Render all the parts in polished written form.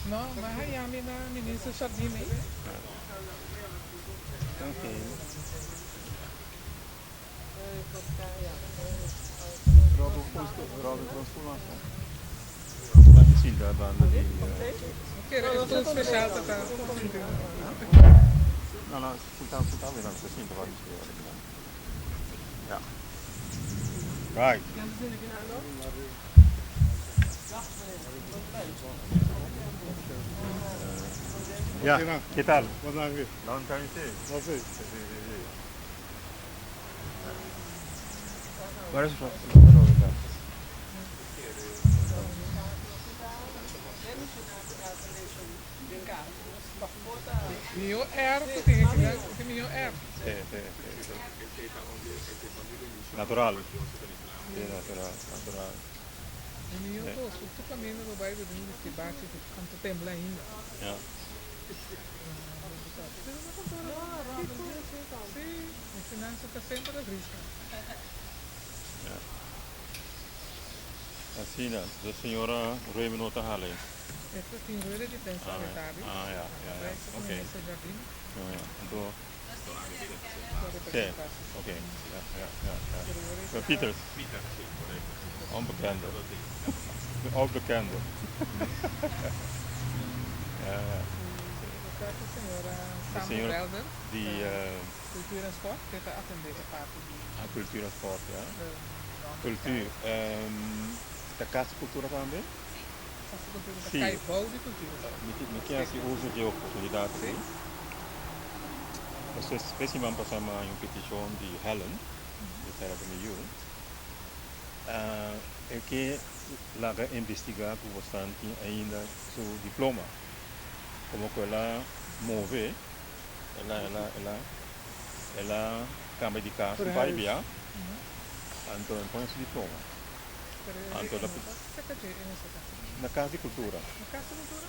No, m'a haña mi na Minister Chardin ei. Ok. Sinta banda di. Kere e stoel speciaal ta ta. No, no, sinta, sinta, mi no, sinta banda di. Ja. Right. Ja, ¿qué tal? Long time see. Sí, sí, sí, sí. Waar is het? Mihó air ku tin aki nan, tin mihó air. Sí, sí, sí, sí. Natural. Sí, natural, natural. E mihó kos, ku tur kaminda bo bai bo tin bisti bachi ku anto tembla ainda. Sí, e finansa ta semper ta vris. Ja. Asina, de señora Ruebe no ta hala. E ta tin rueda di prensa Ah, awe tardi. ah, ja, ja, ja. Bai ku Minister Jardim. Ja, ja. Anto, Por sí, representá. Oké. Ja. Pieters. Onbekende. Onbekende. Ja. Ta ku señora De Sambo señora Belder, di Cultuur en Sport, ke ta atendé e parti di Ah, Cultuur en Sport, ja. nòmber di Cultuur. kai. Ta Kas di Kultura tambe? Kas di Kultura ta Sí. kai bou di Cultuur en Sport. Mi ke hasi uso di e oportunidat Sí. aki. Pasobra e siman pasá mi a haña un petishon di Helen, di sera ku mi yu. E ke laga investigá ku bosnan tin ainda su diploma. Komo ku el a move, el a el a el a el a kambia di kas un par di bia, anto e pone su diploma. Pero e Anto e el a no ta saka dje e mester ta. Na Kas di Kultura. Na Kas di Kultura?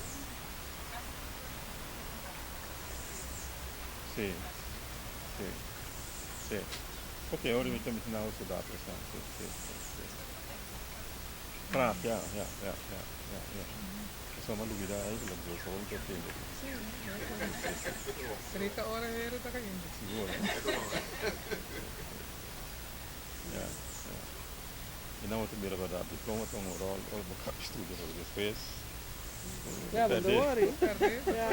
Sí, sí, sí. Ok, ora mi ta mester na usa dato esnan. Sí, sí, sí, sí. Graag, ja, ja, ja, ja, ja, ja. Pasobra mi a lubida eigenlijk dus, awor mi ta tende. Sí, Rika ora hero ta cayendo. Sigur, eh? Ja, ja. I nan bo ta mira berdad, diploma ta un rol ora bo caba studia, pero despues bo Ja, bo perde. worry. Perde, Ja.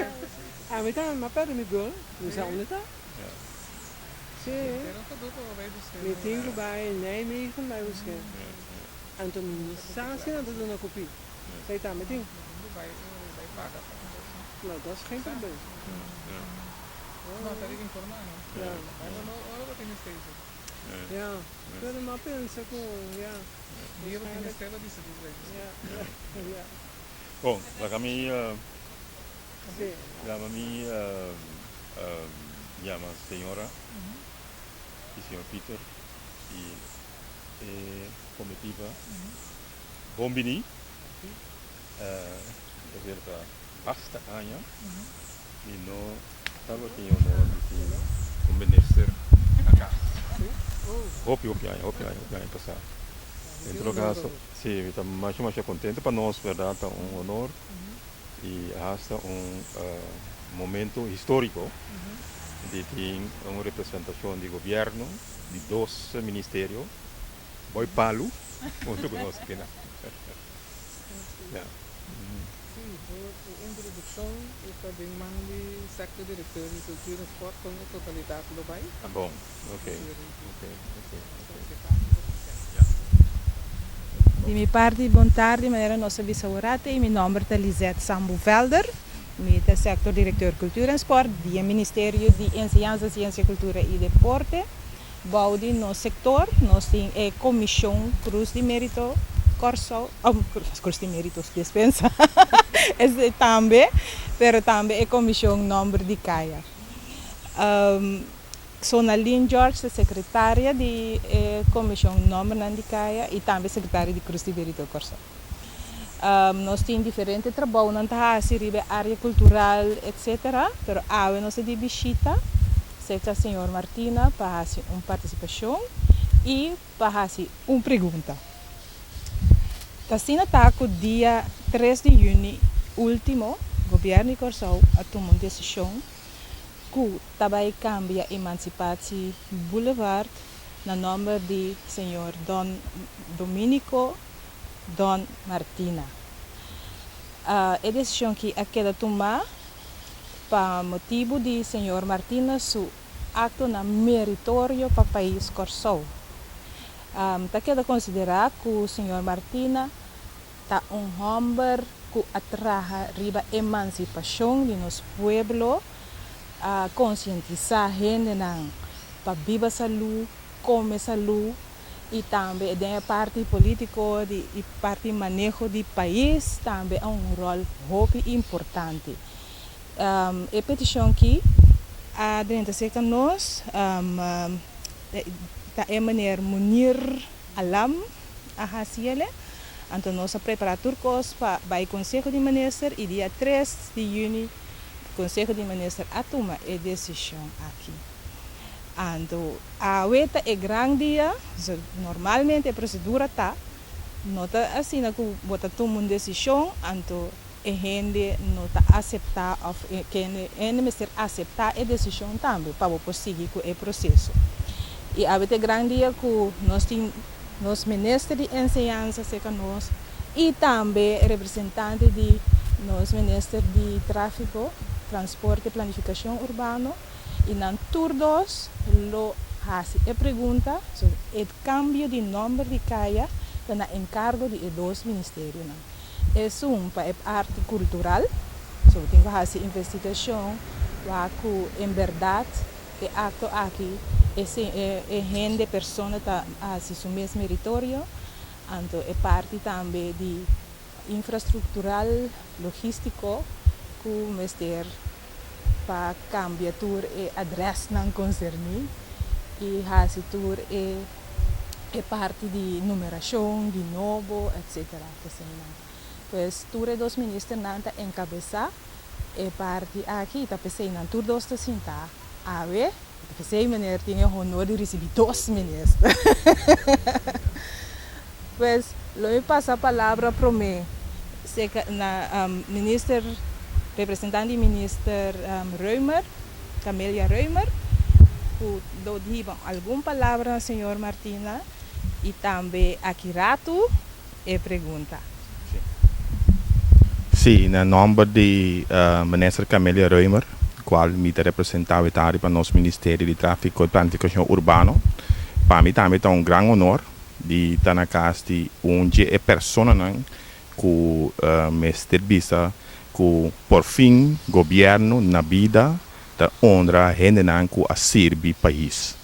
Ami tambe m'a perde mi gol, mi sa unda ta. Sí. Pero un gedoe pa bo bay busk'é. Mi tin ku bai Nijmegen bai busk'é. Anto mi no sa si nan ta duna kopi. Esei tambe tin. Bo tin ku bai bai paga pa un kos, no? No, dat is geen probleem. No, ta di informá no. Bai bo no ora bo tin mester esei. Ja, pero m'a pensa ku ja. Dia bo tin mester bo disidí bai busk'é. Ja, ja. Bon, laga mi Sí. Laga mi yama señora y señor Pieter y e comitiva bon bini. Mi ta ser ta basta aña mi no tabatin e honor di tin un minister na cas. Hopi hopi aña, hopi aña, hopi aña pasa. En todo caso, si, mi ta masha masha contento. Pa nos, berdad, ta un honor y hasta un momento historico di tin un representacion di gobierno di dos ministerio boy palu hunto cu nos aki nan. Ja. Sí, e introduccion ta den man di sector director di Cultura en Sport con e totalidad lo bay. Ah bon, ok, ok, ok, ok. Ja. Di mi parti bon tardi, manera nos a bisa ora te, mi nomber ta Lisette Sambo Velder, mi ta sector director Cultura en Sport di e Ministerio di Enseñansa, Ciencia, Cultura y Deporte. Bou di nos sektor nos tin e Komishon Krus di Mérito Kòrsou, Krus di Mérito, dispensa, esei tambe, pero tambe e Komishon Nòmber di Kaya. Sonalyn George ta sekretaria di e Komishon Nòmbernan di Kaya i tambe sekretaria di Krus di Mérito Kòrsou. Nos tin diferente trabounan ta hasi riba e área kultural etsetera, pero awe nos ta di bishita serka señor Martina pa hasi un partisipashon i pa hasi un pregunta. Ta asina ta ku dia tres di yüni último Gobièrnu di Kòrsou a tuma un desishon ku ta bai kambia Emancipatie Boulevard na nòmber di señor Don Dominico Don Martina. E desishon ki a keda tumá pa motibu di señor Martina su aktonan meritorio pa pais Kòrsou. Ta keda konsiderá ku señor Martina ta un hòmber ku a traha riba emansipashon di nos pueblo, a konsientisá hendenan pa biba salú, kome salú i tambe den e parti polítiko di i parti maneho di pais tambe a un ròl hopi importante. E petishon ki a drenta serka nos ta e meneer Munir Alam a hasi ele, anto nos a prepará tur kos pa bai Konseho di Minister i dia tres di yüni Konseho di Minister a tuma e desishon aki. Anto awe ta e gran dia, so normalmente e procedura ta, no ta asina cu bo ta tuma un decision anto e hende no ta acepta of e kende hende mester acepta e decision tambe pa bo por sigui cu e proceso. Y awe ta e gran dia cu nos tin nos minister di enseñansa cerca nos y tambe representante di nos minister di trafico, transporte y planificacion urbano. I nan tur dos lo hasi e pregunta, so e kambio di nòmber di kaya ta na enkargo di e dos ministerionan. Esun pa e parti kultural, so bo tin ku hasi investigashon wak ku en bèrdat e akto aki e hende, persona ta hasi su mes meritorio, anto e parti tambe di infrastruktural, logístiko ku mester pa kambia tur e adrèsnan konserní i hasi tur e e parti di numerashon di nobo etsetera p'eseinan. Pues tur e dos ministernan ta enkabesá e parti aki i ta p'eseinan tur dos ta sintá awe. Ta p'esei meneer tin e honor di risibí dos minister. Pues lo mi pasa palabra promé serka na minister representante di minister Römer, Camelia Römer, ku lo hiba algun palabra na señor Martina i tambe aki ratu e pregunta. Sí, na nòmber di Minister Camelia Römer, kual mi ta representá wetari pa nos Ministerio di Tráfiko i Planifikashon Urbano, pa mi tambe ta un gran honor di ta na kas di un dje e personanan ku mester bisa ku porfin gobièrnu na bida ta honra hendenan ku a sirbi pais.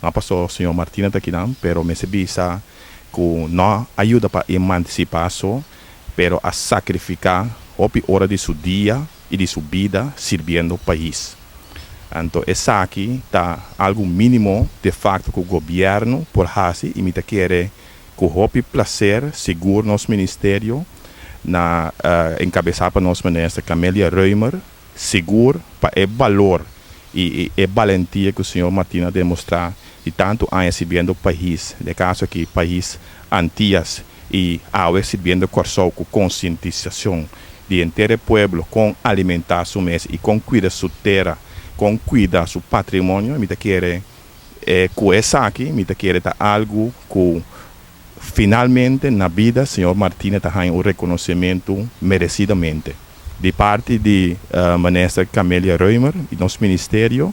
No paso señor Martina ta akinan, pero mester bisa ku no a yuda pa emansipá so, pero a sakrifiká hopi ora di su dia i di su bida sirbiendo pais. Anto esaki ta algu mínimo de facto ku gobièrnu por hasi i mi ta kere ku hopi plaser sigur nos ministerio na enkabesá pa nos minister Camelia Römer sigur pa e balor i e balentia ku señor Martina a demostrá di tantu aña sirbiendo pais, den e kaso aki pais Antias i awe sirbiendo Kòrsou ku konsientisashon di henter e pueblo kon alimentá su mes i kon kuida su tera, kon kuida su patrimonio, mi ta kere ku esaki mi ta kere ta algu ku finalmente na bida señor Martina ta haña un rekonosementu meresidamente. Di parti di Minister Camelia Römer i nos ministerio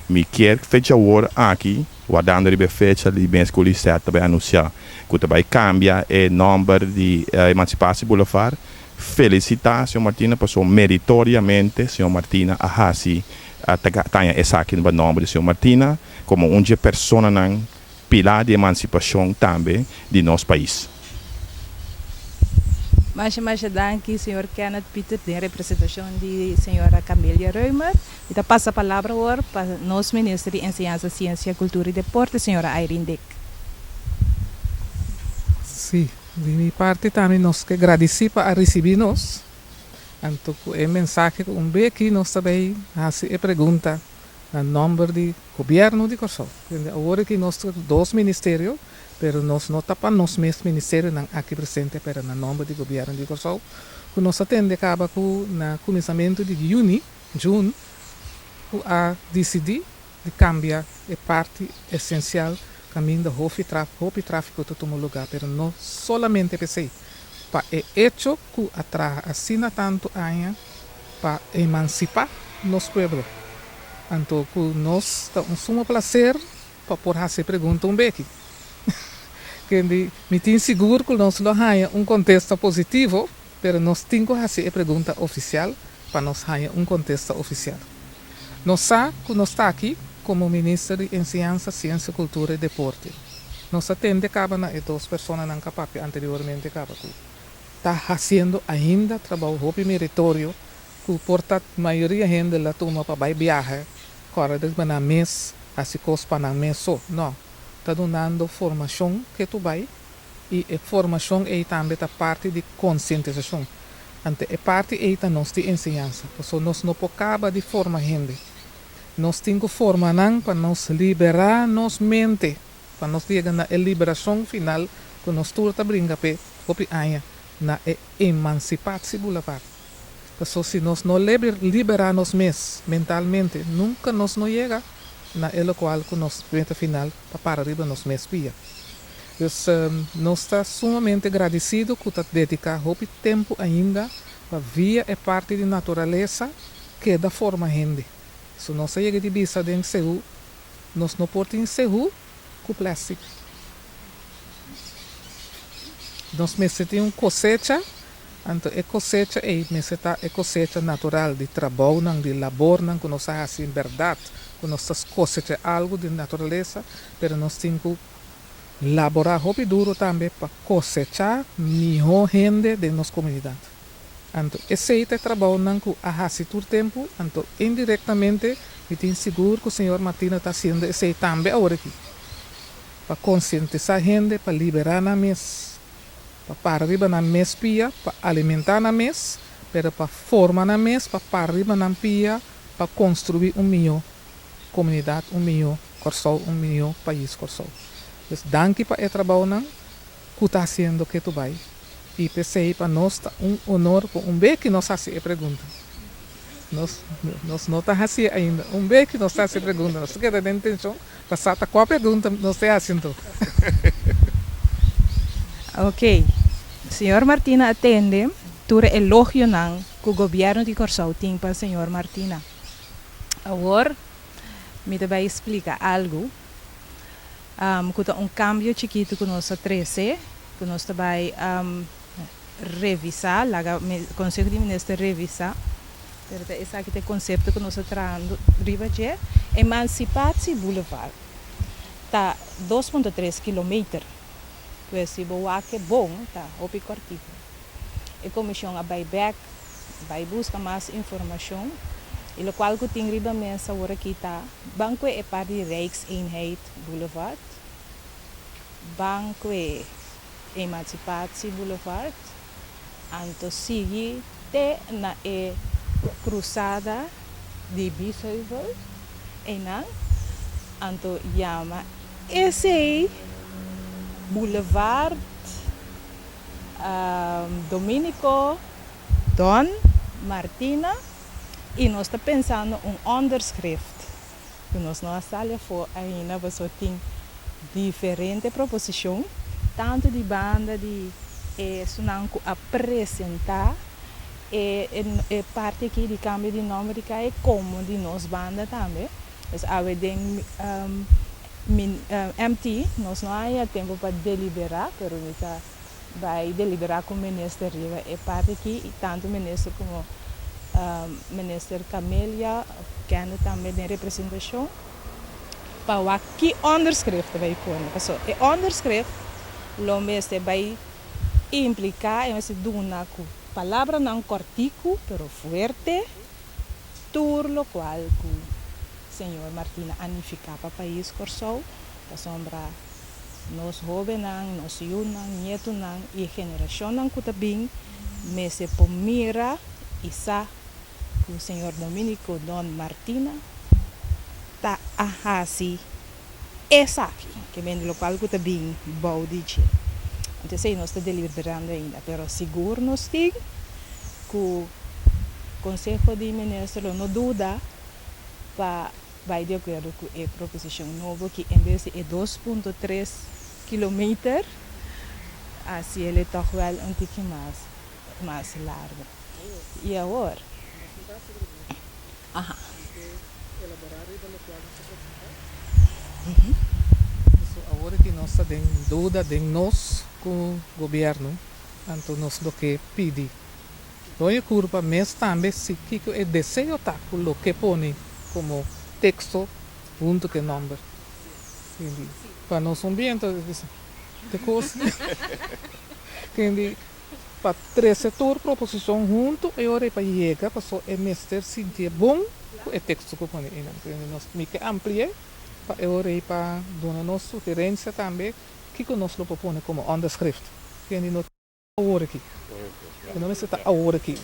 mi kier fecha awor aki Wardando riba e fecha di mes ku Lisette ta bai anunsiá ku ta bai kambia e nòmber di Emancipatie Boulevard, felisitá señor Martina pasobra meritoriamente señor Martina a hasi a taña esaki riba nòmber di señor Martina komo un dje personanan pilá di emansipashon tambe di nos pais. Masha masha danki señor Kenneth Pieter den representashon di señora Camelia Römer. Mi ta pasa palabra awor pa nos Minister di Enseñansa, Siensia, Kultura i Deporte, señora Irene Dick. Sí, di mi parti tambe nos ke gradisí pa a risibí nos. Anto ku e mensahe ku un beki nos ta bay hasi e pregunta na nòmber di Gobièrnu di Kòrsou. Kende awor aki nos ta dos ministerio, pero nos no ta pa nos mes ministerionan aki presente, pero na nòmber di Gobièrnu di Kòrsou, ku nos a tende kaba ku na kuminsamentu di yüni, June, ku a disidí di kambia e parti esensial kaminda hofi hopi tráfiko ta tuma lugá, pero no solamente p'esei, pa e echo ku a traha asina tantu aña pa emansipá nos pueblo. Anto ku nos ta un sumo plaser pa por hasi e pregunta un beki. Kendi mi tin sigur ku nos lo haña un kontesta positivo, pero nos tin ku hasi e pregunta ofisial pa nos haña un kontesta ofisial. Nos sa ku nos ta aki komo Minister di Enseñansa, Siensia, Kultura i Deporte. Nos a tende kaba na e dos personanan ku a papia anteriormente kaba ku ta hasiendo ainda trabou hopi meritorio ku por ta mayoria hende la tuma pa bai biaha kòrda riba nan mes hasi kos pa nan mes so. No, ta dunando formashon ke tu bai i e formashon ei tambe ta parti di konsientisashon. Anto e parti ei ta nos di enseñansa, pasobra nos no por kaba di forma hende. Nos tin ku forma nan pa nos liberá nos mente, pa nos yega na e liberashon final ku nos tur ta bringa p'e hopi aña, na e Emancipatie Boulevard. Pasobra si nos no liberá nos mes mentalmente, nunka nos no yega na e lokual ku nos meta final pa para riba nos mes pia. Dus nos ta sumamente gradisido ku ta dediká hopi tempu ainda pa via e parti di naturalesa keda forma hende. So nos a yega di bisa den Seú, nos no por tin Seú ku plèstik. Nos mester tin un kosecha, anto e kosecha ei mester ta e kosecha natural di trabounan, di labornan ku nos a hasi en bèrdat, ku nos ta kosecha algu di naturalesa, pero nos tin ku laborá hopi duru tambe pa kosechá mihó hende den nos komunidat. Anto esei ta e trabounan ku a hasi tur tempu, anto indirektamente mi tin sigur ku señor Martina ta hasiendo esei tambe awor aki, pa konsientisá hende pa liberá nan mes, pa para riba nan mes pia, pa alimentá nan mes, pero pa forma nan mes, pa para riba nan pia, pa konstruí un mihó komunidat, un mihó Kòrsou, un mihó pais Kòrsou. Dus danki pa e trabounan ku ta hasiendo ketu bai. I p'esei pa nos ta un honor ku un be ki nos hasi e pregunta. Nos nos no ta hasié ainda. Un be ki nos ta hasi e pregunta, nos ta keda den tenshon pa sa ta kua pregunta nos ta hasi anto. Ok. Señor Martina a tende tur e elogionan ku gobièrnu di Kòrsou tin pa señor Martina. Awor mi ta bai splika algu. Ku ta un kambio chikitu ku nos a trese, ku nos ta bai revisá, laga Konseho di Minister revisá, pero ta esaki ta e konsepto ku nos ta trahando riba dje. Emancipatie Boulevard ta 2.3 kilometer, pues si bo wak e bon ta hopi kòrtiku. E komishon a bai bèk bai buska mas informashon i lokual ku tin riba mesa awor aki ta ban kue e parti di Rijkseenheid Boulevard, ban kue Emancipatie Boulevard, anto sigui te na e krusada di Biesheuvel einan, anto yama esei Boulevard Dominico Don Martina y nos ta pensando un onderschrift cu nos no a sali afo ainda pasobra tin diferente proposicion tanto di banda di esunnan cu a presenta e e parti aki di cambio di nomber di caye como di nos banda tambe. Pues awe den MT nos no a haya tempo pa delibera pero mi ta Bai deliberá ku minister riba e parti aki i tantu minister komo Minister Camelia kende tambe den representashon pa wak ki onderschrift ta bai pone. Paso e onderschrift lo mester bai impliká, e mester duna ku palabranan kòrtiku pero fuerte tur lokual ku señor Martina a nifiká pa pais Kòrsou, pasobra nos hóbennan, nos yunan, nietunan i e generashonnan ku ta bin mester por mira i sa ku señor Dominico Don Martina ta a hasi esaki, ke men lokual ku ta bin bou di dje. Anto esei nos ta deliberando ainda, pero sigur nos tin ku Konseho di Minister lo no duda pa bai di akuerdo ku e proposishon nobo ki en bes di e 2.3 kilometer hasi el e tòg wèl un tiki mas mas largo. I awor. Aha. So awor ki nos ta den duda den nos ku gobièrnu, anto nos lo ke pidi Doño Curpa mes tambe si kiko e deseo ta ku lo ke pone komo teksto huntu ku e nòmber. Kendi pa nos un biento te kos kendi pa trese tur proposishon huntu e ora ei pa yega paso e mester sintié bon ku e teksto ku pone einan. Kendi nos mi ke ampli'é pa e ora ei pa duna nos sugerensia tambe kiko nos lo por pone komo onderschrift. Kendi no. Awor aki. E no mester ta awor aki.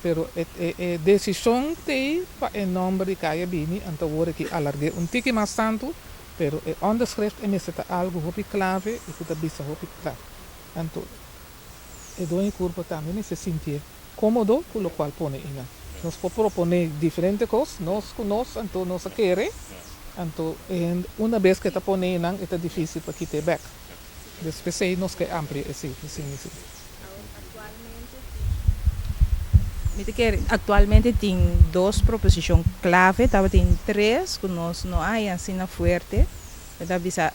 Pero e desishon t'ei pa e nòmber di kaya bini, anto awor aki alarg'é un tiki mas tantu, pero e onderschrift e mester ta algu hopi klave i ku ta bisa hopi kla. Anto e doño di kurpa tambe mester sintié kómodo ku lokual pone einan. Nos por proponé diferente kos, nos ku nos, anto nos a kere, anto e hende una bes ku e ta pone einan e ta difísil pa kit'é bèk. Dus p'esei nos ke amplia esei, si mi si. Mi ta kere actualmente tin dos proposicion clave, tabatin tres cu nos no a haña asina fuerte, mi ta bisa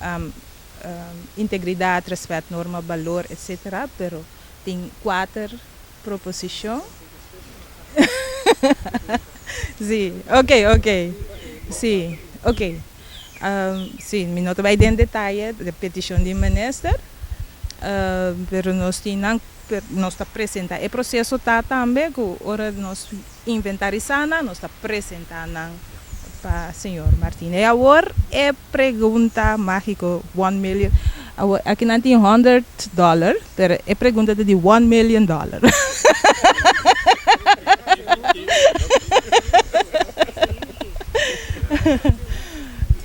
integridad, respet, norma, balor, etc. Pero tin cuater proposicion. Si, ok, ok, si, ok. Si, mi no ta bai den detaye de peticion di minister, pero nos tin nan, nos ta presenta e proceso ta tambe cu ora nos inventarisa nan, nos ta presenta nan pa señor Martina. Y awor e pregunta magico, one million, awor aki nan tin hundred dollar, pero e pregunta ta di one million dollar.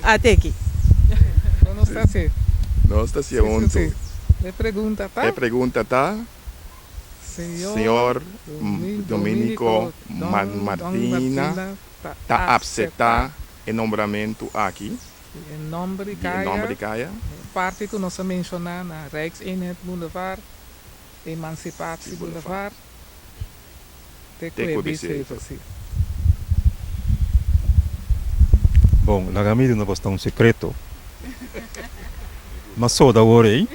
A teki. No nos ta haci. Nos ta haci hunto. E pregunta ta. E pregunta ta, Señor Dominico Martina ta acepta e nombramentu aki Di e nomber di di e nomber di kaya? E parti cu nos a menciona na Rijkseenheid Boulevard, Emancipatie Boulevard. Te Te ku ku e e biseto, biseto. si. Bon, laga mi duna bosta un sekreto. M'a soda awor ei.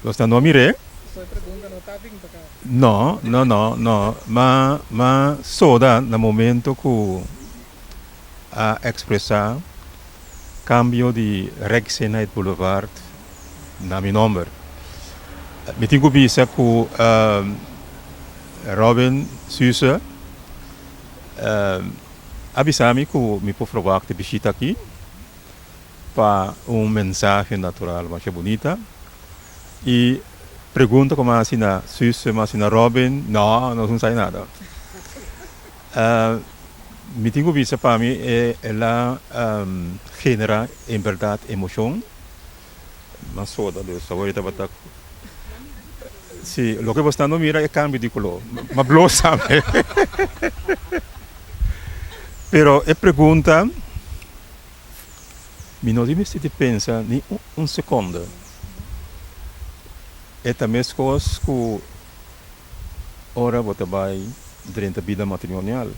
Bosta no a mir'é. So e pregunta no ta bin pa ka. No, no, no, no. M'a, m'a soda na momento ku a ekspresá kambio di Rijkseenheid Boulevard na mi nòmber. Mi tin ku bisa ku Robin Süse a bisa mi ku mi por verwagt e bishita aki pa un mensahe natural masha bunita i pregunta ku mi a hasi na Süse, mi a hasi na Robin, no, nos no sa nada. Mi tin ku bisa pa mi el a genera en berdad emocion. Mas soda dus awor e tabata si loke bo sta no mira e cambio di color ma blo sabe pero e pregunta mi no tin mester di pensa ni un seconde e ta mescos cu Ora bo ta bai drenta bida matrimonial,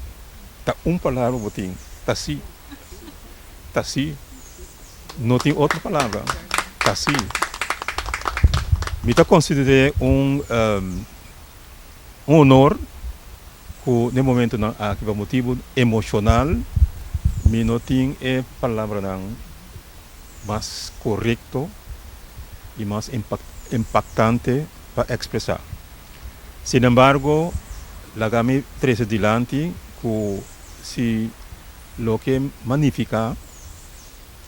ta un palabra bo tin, ta sí. Ta sí. No tin otro palabra. Ta sí. Mi ta konsider'é un un honor Ku den momentunan aki pa motibu emoshonal mi no tin e palabranan mas korekto i mas impaktante pa ekspresá. Sinembargo, laga mi trese dilanti ku si loke m'a nifiká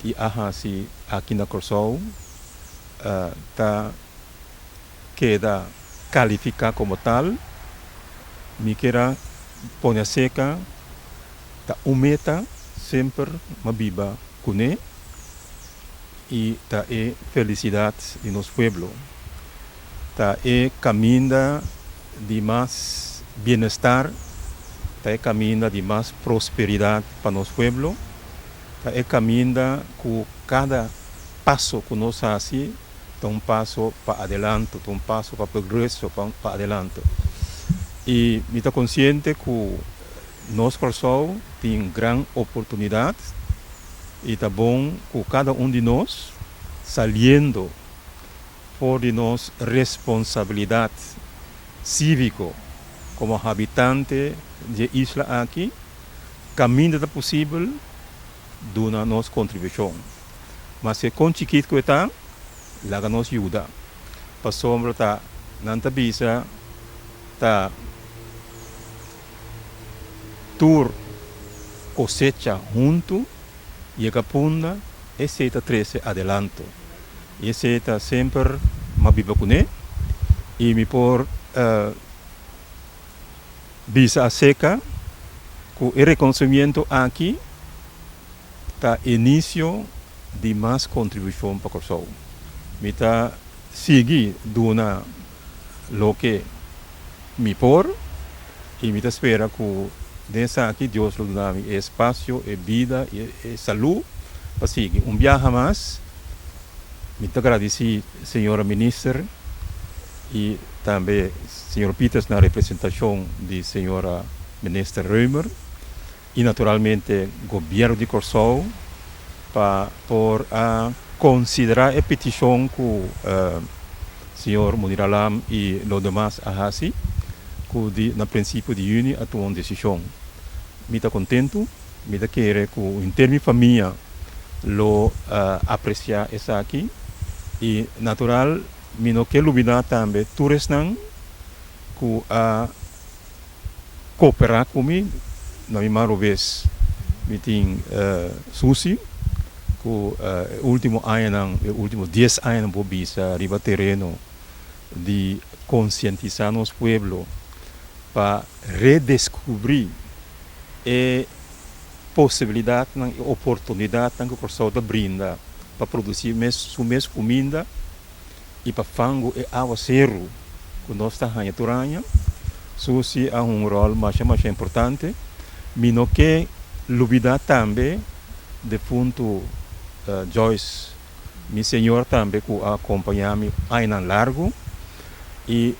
i a hasi aki na Kòrsou ta keda kalifiká komo tal, mi kier a pone aserka ta un meta semper m'a biba kuné i ta e felisidat di nos pueblo. Ta e kaminda di mas bienestar, ta e kaminda di mas prosperidat pa nos pueblo, ta e kaminda ku kada paso ku nos hasi ta un paso pa adelanto, ta un paso pa progreso, pa adelanto. I mi ta konsiente ku nos Kòrsou tin gran oportunidat i ta bon ku kada un di nos saliendo for di nos responsabilidat síviko komo habitante di e isla aki, kaminda ta posibel duna nos kontribushon. Maske kon chikit ku e ta, laga nos yuda. Pasobra ta nan ta bisa ta tur kosecha huntu yega punda, esei ta trese adelanto. I esei ta semper m'a biba kuné i mi por bisa aserka ku e rekonosimiento aki ta inicio di mas contribucion pa Corsou. Mi ta sigui duna loke mi por y mi ta spera cu den esaki Dios lo duna mi e espacio, e bida y e salud pa sigui. Un biaha mas mi ta gradici señora Minister y tambe señor Pieters na representacion di señora Minister Römer. i naturalmente Gobierno di Kòrsou pa por a konsiderá e petishon ku señor Munir Alam i lo demas a hasi ku di na prinsipio di yüni a tuma un desishon. Mi ta kontentu, mi ta kere ku henter mi famia lo apresiá esaki i natural mi no ke lubidá tambe tur esnan ku a Cooperá cu mi, na mi man robes mi tin Susi cu e ultimo añanan, e ultimo dies añanan por bisa riba tereno di concientisa nos pueblo pa redescubri e posibilidadnan y oportunidadnan cu Corsou ta brinda pa produci mes su mes cuminda i pa fangu e awaseru ku nos ta haña tur aña. Susi a hunga un ròl masha masha importante. Mi no ke lubidá tambe defuntu Joyce, mi señor tambe ku a kompañá mi añanan largu i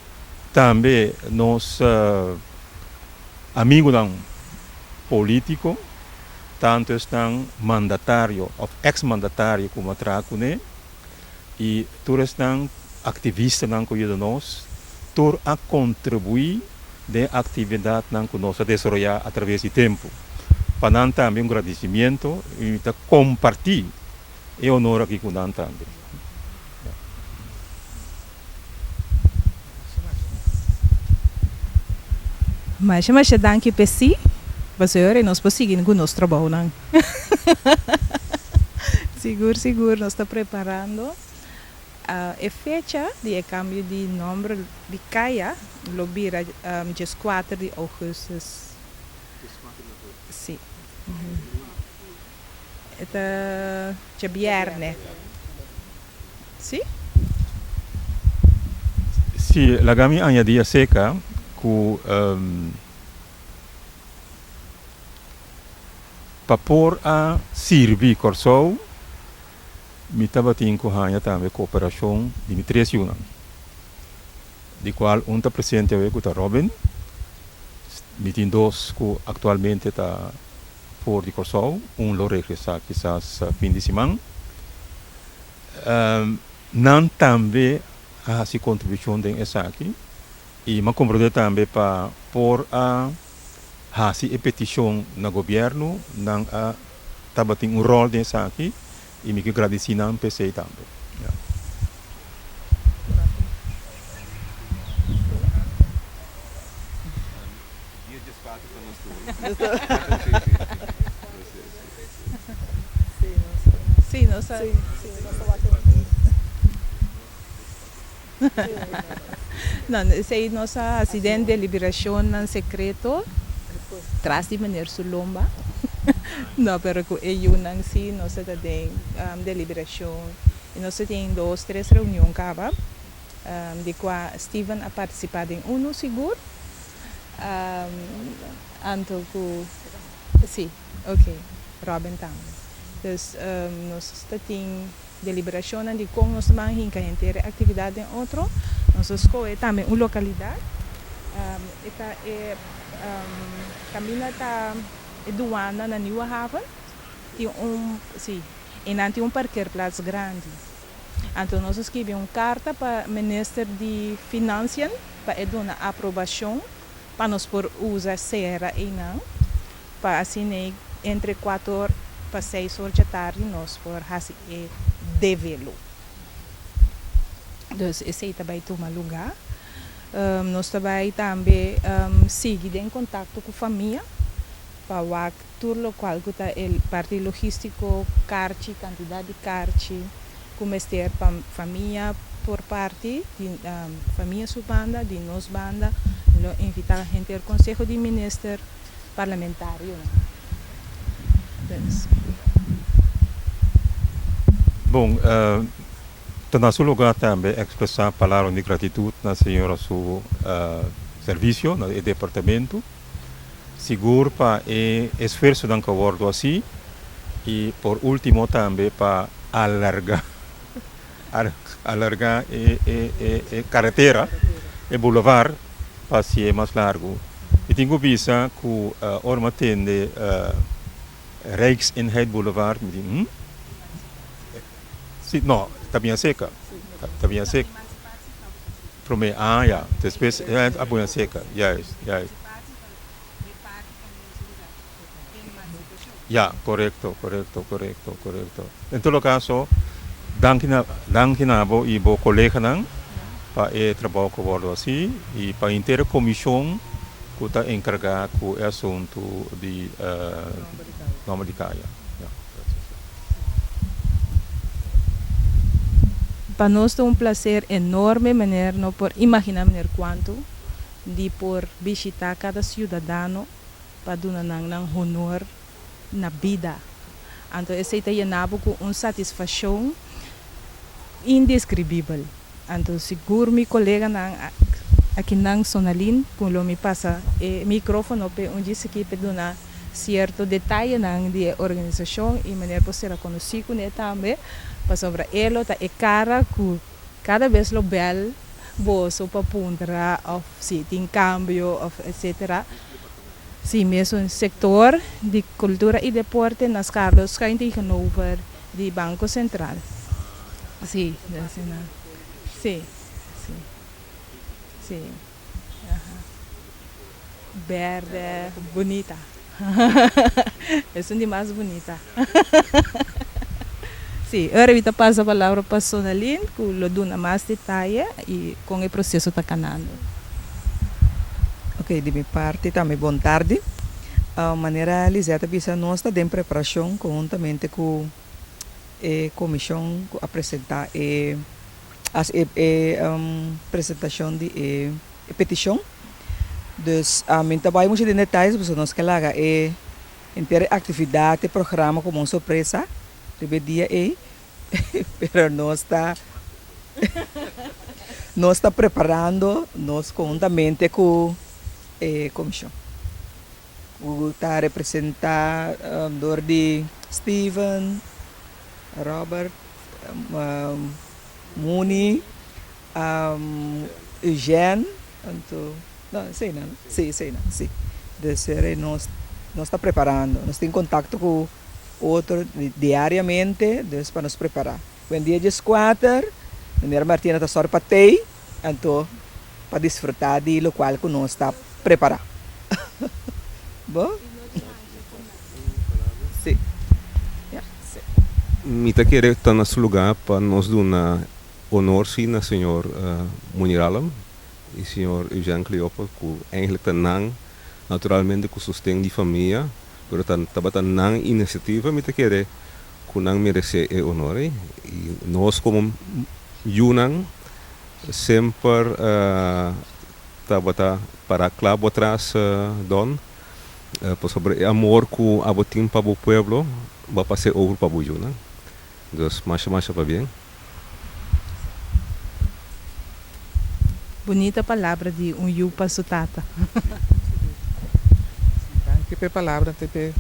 tambe nos amigunan polítiko, tantu esnan mandatario òf eks mandatario ku mi a traha kuné. i tur esnan aktivistanan ku yuda nos, tur a kontribuí den aktividatnan ku nos a desaroyá atraves di tempu. Pa nan tambe un gradisimiento i mi ta kompartí e honor aki ku nan tambe. Masha masha danki p'e sí, pasobra nos por sigui ku nos trabounan. Sigur sigur nos ta preparando. E fecha di e kambio di nomber di kaya lo bira djeskuater di ougùstus. Sí. E ta djabièrnè. Sí? Sí, laga mi añadí aserka ku Pa por a sirbi Kòrsou, mi tabatin ku haña tambe kooperashon di mi tres yunan, di kual un ta presente awe ku ta Robin, mi tin dos ku aktualmente ta for di Kòrsou, un lo regresá kisas fin di siman. Nan tambe a hasi kontribushon den esaki i mi a komprondé tambe pa por a. hasi e petishon na gobièrnu, nan a tabatin un ròl den esaki i mi ke gradisí nan p'esei tambe. Ya. Sí, nos a. No, esei nos a hasi den deliberashonnan sekreto tras di meneer su lomba. No, pero ku e yunan sí nos a ta den deliberashon i nos a tin dos, tres reunion kaba di kua Steven a partisipá den unu sigur. Anto ku, sí, oke, Robin tambe. Dus nos ta tin. Deliberashonnan di kon nos ta ban hinka henter e aktividat den otro. Nos a skohe tambe un lokalidat. E ta e kaminda ta e duana na Nieuwe Haven. Tin un, si, einan tin un parkeerplaats grandi. Anto nos a skibi un karta pa minister di Financiën pa e duna aprobashon pa nos por usa sera einan. Pa asina entre kuater pa seis or djatardi nos por hasi e develo. Dus esei ta bai tuma lugá. Nos ta bai tambe sigui den kontakto ku famia pa wak tur lokual ku ta e parti logístiko, karchi, kantidat di karchi ku mester pa famia por parti, di famia su banda, di nos banda. Lo invitá henter konseho di minister. parlamentarionan. Dus. Bon, ta na su lugar tambe expresa palabra di gratitud na señora su servicio na e departamento, sigur pa e esfuerzonan cu a wordo haci y por ultimo tambe pa alarga alarga e caretera, e boulevard pa hacié mas largo. Mi tin cu bisa cu ora mi a tende Rijkseenheid Boulevard mi di hm? Si, no, ta bien acerca, ta bien acerca. Prome, ah ya, despues a pone acerca, juist, juist. Ya, korekto, korekto, korekto, korekto. En todo kaso, danki na danki na bo i bo koleganan pa e trabou ku wòrdu hasi i pa henter e komishon ku ta enkargá ku e asuntu di nòmber di kaya. Ya, gracias. Pa nos ta un plaser enorme, meneer no por imaginá meneer kuantu di por bishitá kada siudadano pa duna nan nan honor na bida. Anto esei ta yena bo ku un satisfashon indeskribibel. Anto sigur mi koleganan akinan Sonalin ku lo mi pasa e mikrofono p'e un djis aki p'e duna sierto detayenan di e organisashon i manera por sera konosí kuné tambe pasobra e lo ta e kara ku kada bes lo bèl boso pa puntra òf si tin kambio òf etsetera. Si mesun sektor di kultura i deporte na Skarlo schuin tegenover di Banko Sentral. Si, asina. Si, si, si. Aha. Berde, bunita. Esun di mas bunita. Si, ora mi ta pasa palabra pa Sonalin ku lo duna mas detaye i kon e proseso ta kanando. Ok, di mi parti tambe bon tardi. Manera Lisette a bisa nos ta den preparashon konhuntamente ku e komishon ku a presentá e hasi e presentashon di e petishon. Dus mi no ta bai muchu den detayes pasobra nos ke laga e Henter e actividad, e programa como un sorpresa riba e dia ey, pero nos ta nos ta preparando nos conhuntamente cu e comision cu ta representa door di Steven, Robert, Mooney, Eugène, anto, no, eseinan, sí, eseinan, sí. Dus ere nos, nos ta preparando. Nos tin kontakto ku otro diariamente, dus pa nos prepará. Buen dia dieskuater, Meneer Martina ta sòru pa tei, anto pa disfrutá di lokual ku nos ta prepará. Bo? Sí. Ja, sí. Mi ta kere ta na su lugá pa nos duna honor sí na señor Munir Alam i señor Eugène Cleopa ku eigenlijk ta nan naturalmente ku sosten di famia pero ta tabata nan inisiativa mi ta kere ku nan meresé e honor ei i nos komo yunan semper tabata para kla bo tras Don pasobra e amor ku abo tin pa bo pueblo bo a pas'é over pa bo yunan. Dus masha masha pabien. Bunita palabra di un yu pa su tata. Danki p'e palabra te p'e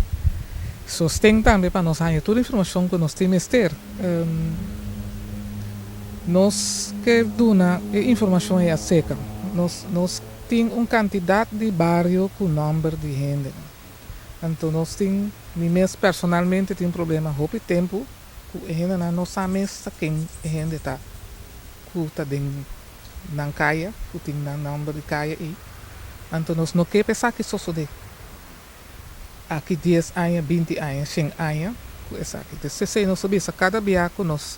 sosten tambe pa nos haña tur informashon ku nos tin mester. Nos ke duna e informashon ei aserka. Nos nos tin un kantidat di bario ku nòmber di hendenan. Anto nos tin, mi mes personalmente tin problema hopi tempu ku e hendenan no sa mes ta ken e hende ta ku ta den nan kaya, ku tin nan nòmber di kaya ei. Anto nos no ke pa esaki sosodé aki dies aña, binti aña, shen aña ku esaki. Entonces esei nos ta bisa kada bia ku nos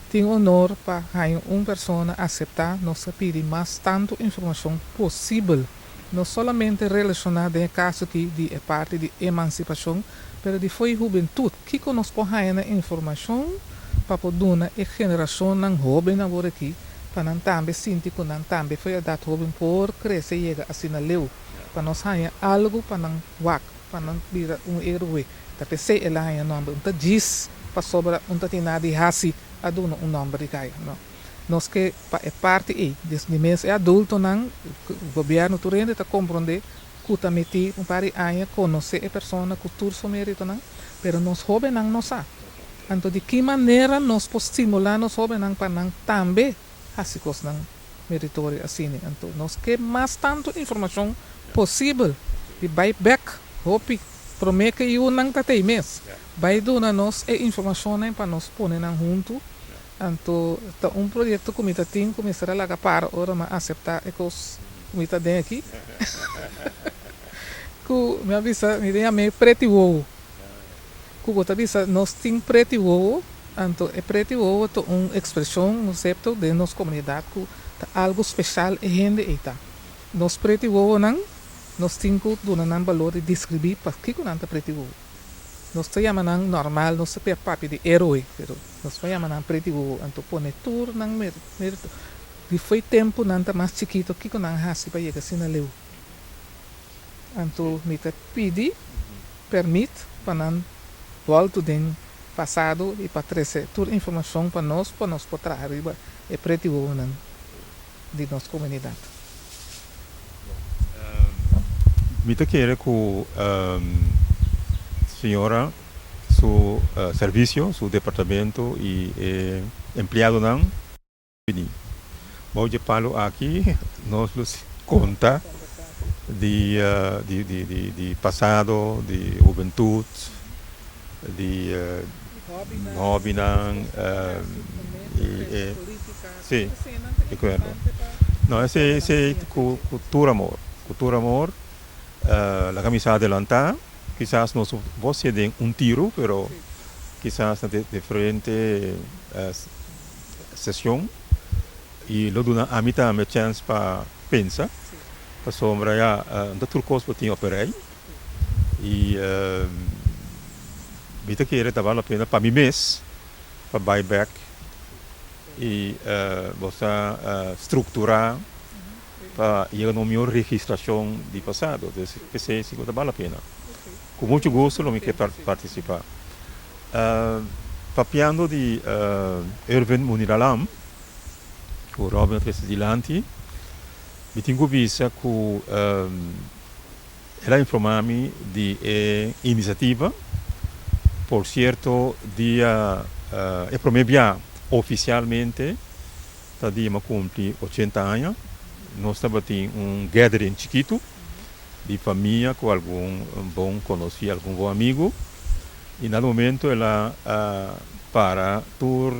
tin honor pa haña un persona aseptá, nos ta pidi mas tantu informashon posibel, no solamente relashoná den e kaso aki di e parti di emansipashon, pero di fo'i hubentut. Kiko nos por haña na informashon pa por duna e generashonnan hóben awor aki pa nan tambe sinti ku nan tambe fo'i edat hóben por krese yega asina leu? Pa nos haña algu pa nan wak, pa nan bira un héroe. Ta p'esei el a haña nòmber. Un ta djis pasobra un ta tin nada di hasi a duna un nòmber di kaya. No. Nos ke pa e parti ei, di mes e adultonan, gobièrnu, tur hende ta komprondé ku ta metí un par di aña konosé e persona ku tur su méritonan, pero nos hóbennan no sa. Anto di ki manera nos por stimulá nos hóbennan pa nan tambe hasi kosnan meritorio asina? Anto nos ke mas tantu informashon posibel di bai bèk hopi promé ku e yunan ta tei mes. Bai duna nos e informashonnan pa nos pone nan huntu. Anto ta un proyekto ku mi ta tin ku mester a laga para ora mi a aseptá e kos ku mi ta den aki. Ku mi a bisa mi den yam'é preti wowo. Ku bo ta bisa nos tin preti wowo, anto e preti wowo ta un ekspreshon, un konsepto den nos komunidat ku ta algu speshal e hende ei ta. Nos preti wowonan nos tin ku duna nan balor di deskribí pakiko nan ta preti wowo. Nos ta yama nan normal, nos ta papia di héroe, pero nos por yama nan preti wowo. Anto pone tur nan merito. Di fo'i tempu nan ta mas chikito, kiko nan hasi pa yega asina leu? Anto mi ta pidi permit pa nan boltu den pasado i pa trese tur informashon pa nos, pa nos por traha riba e preti wowonan di nos komunidat. Mi ta kere ku señora su servisio, su departamento i e empleadonan bini. Bou dje palu aki nos lo konta di di pasado, di hubentut, di hòbinan i e si di akuerdo. No esei esei ku tur amor, ku tur amor laga mi sa adelantá kisas nos por siña den un tiru pero kisas na diferente sesion i lo duna ami tambe chèns pa pensa pasobra ya no ta tur kos bo tin op e rei. I mi ta kere ta bal la pena pa mi mes pa bai bek i bo sa strukturá pa yega na un mihor registrashon di pasado. Entonces p'esei si ku ta bal la pena. Ku muchu gusto lo mi ke partisipá. Papiando di Erwin Muniralam ku Robin a trese dilanti, mi tin ku bisa ku El a informá mi di e inisiativa. Por sierto, dia e promé bia ofisialmente ta dia mi a kumpli ochenta aña. Nos tabatin un gathering chikitu di famia ku algun bon konosí, algun bon amigu. I na momento el a para tur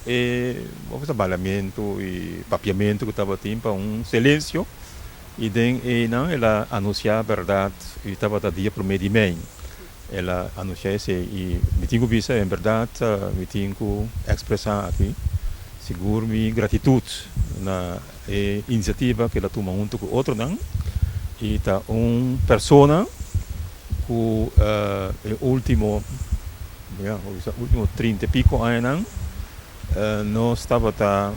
e balamentu i papiamentu ku tabatin pa un silensio. I den einan el a anunsiá bèrdat i tabata dia promé di mei. El a anunsiá esei i mi tin ku bisa en bèrdat mi tin ku ekspresá aki sigur mi gratitut na e inisiativa ku el a tuma huntu ku otronan i ta un persona ku e último ya bo bisa último trinta i piko añanan nos tabata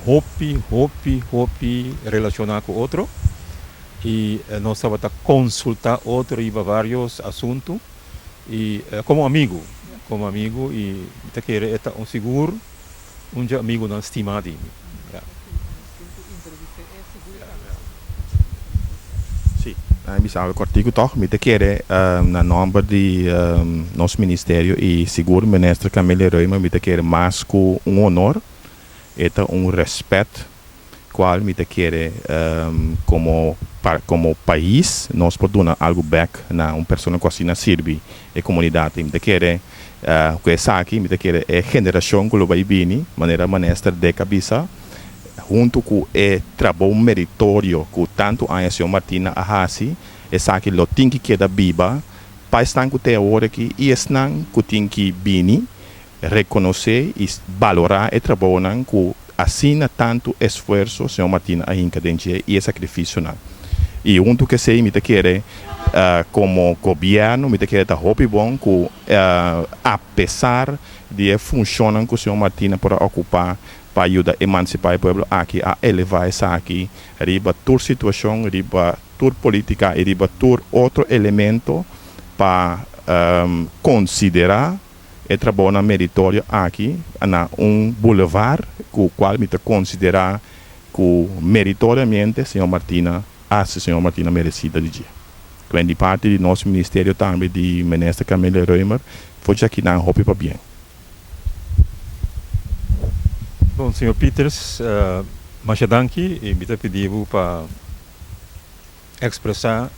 hopi hopi hopi relashoná ku otro i nos tabata konsultá otro riba vários asuntu i komo amigu komo amigu i mi ta kere e ta un sigur un dje amigunan stimá di mi. Sí, mi bisa algo kòrtiku tòg. Mi ta kere na nòmber di nos ministerio i sigur Minister Camelia Römer mi ta kere mas ku un honor, e ta un rèspèt kual mi ta kere komo komo pais nos por duna algu bèk na un persona ku asina sirbi e komunidat. I mi ta kere ku esaki mi ta kere e generashon ku lo bai bini manera Minister Dick a bisa, Huntu ku e trabou meritorio ku tantu aña señor Martina a hasi, esaki lo tin ki keda biba pa esnan ku te awor aki i esnan ku tin ki bini rekonosé i balorá e trabounan ku asina tantu esfuerso señor Martina a hinka den dje i e sakrifisionan. I huntu ku esei mi ta kere komo gobièrnu mi ta kere ta hopi bon ku apesar di e funshonnan ku señor Martina por a okupá pa yuda emansipá e pueblo aki a elevá esaki riba tur situashon, riba tur polítika i riba tur otro elemento pa konsiderá e trabounan meritorio aki na un bulevar ku kual mi ta konsiderá ku meritoriamente señor Martina hasi señor Martina meresida di dje. Kwen di parti di nos ministerio tambe di Minister Camelia Römer for djakinan hopi pabien. Bon, señor Pieters, masha danki y mi ta pidi bo pa expresa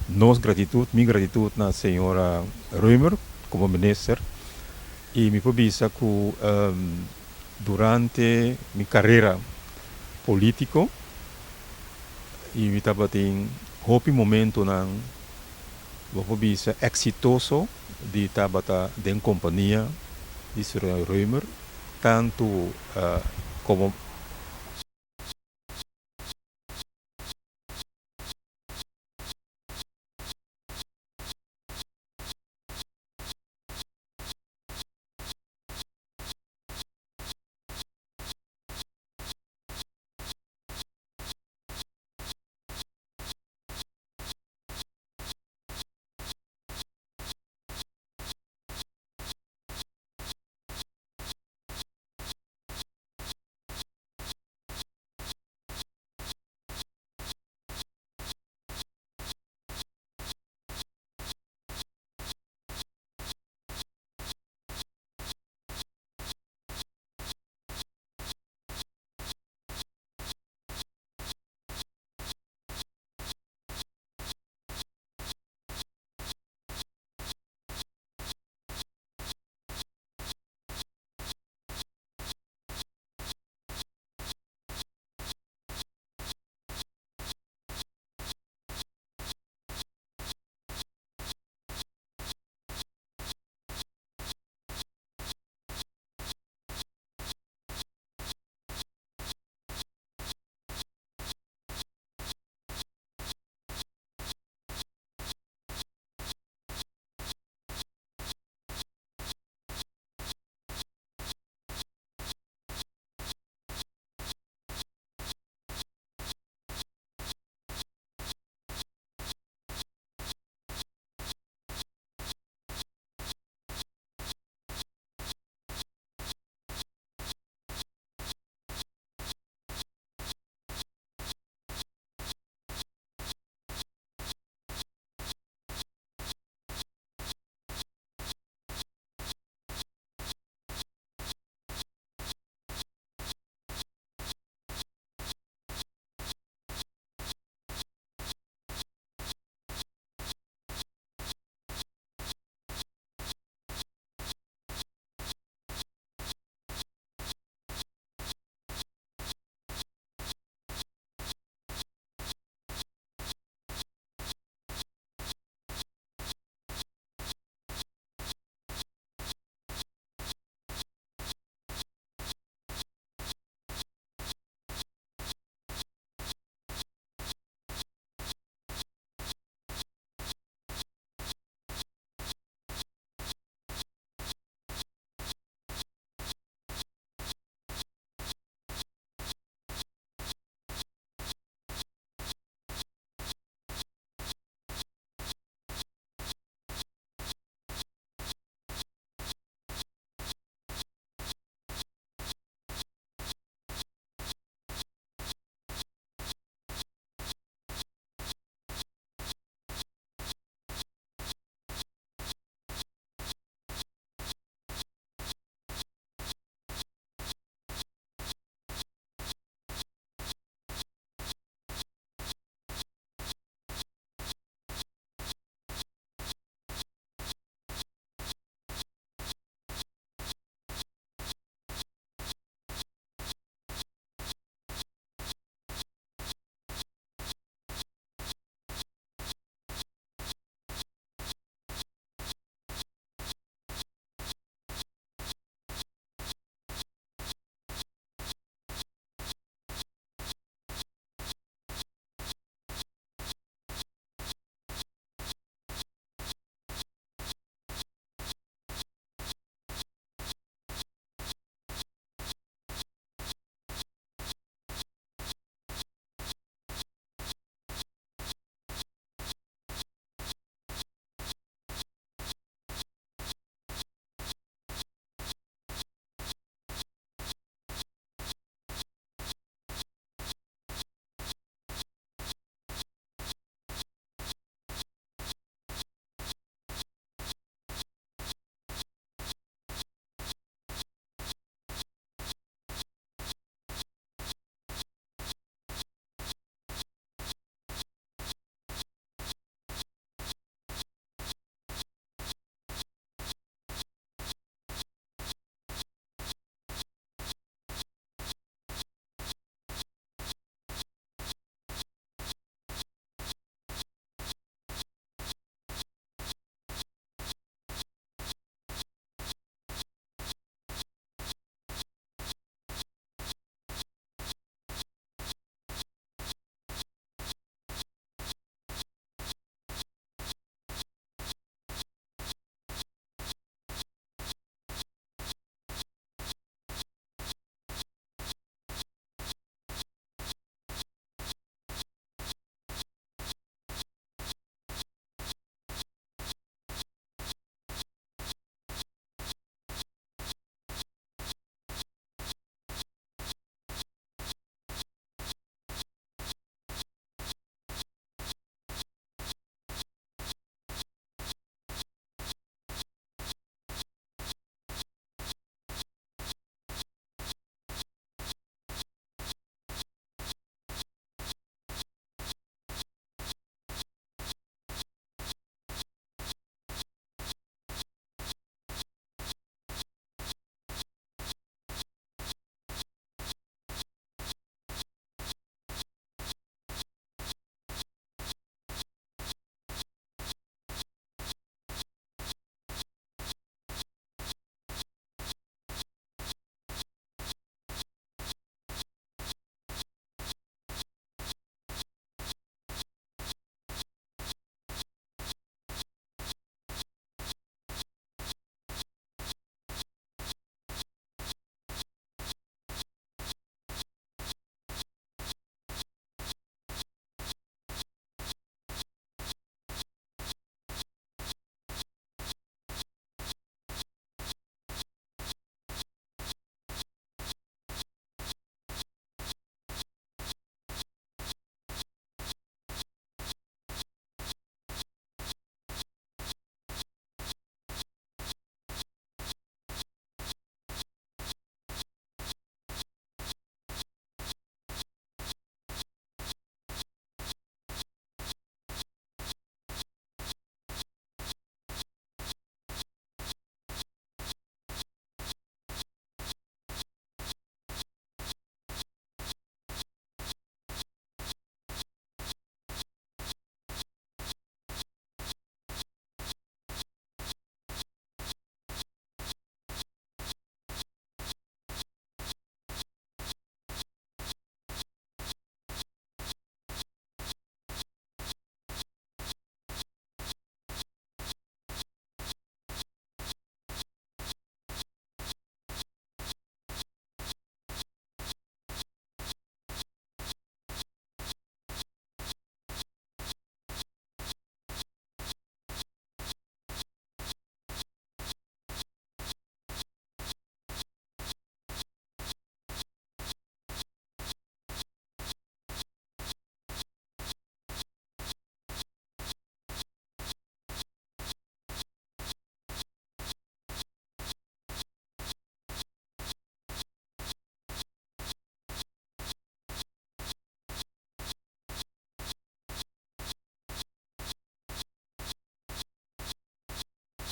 nos gratitud, mi gratitud na señora Römer como minister y mi por bisa cu durante mi carera politico y mi tabatin hopi momentonan Bo por bisa eksitoso di tabata den kompania di Sra. Römer, tantu komo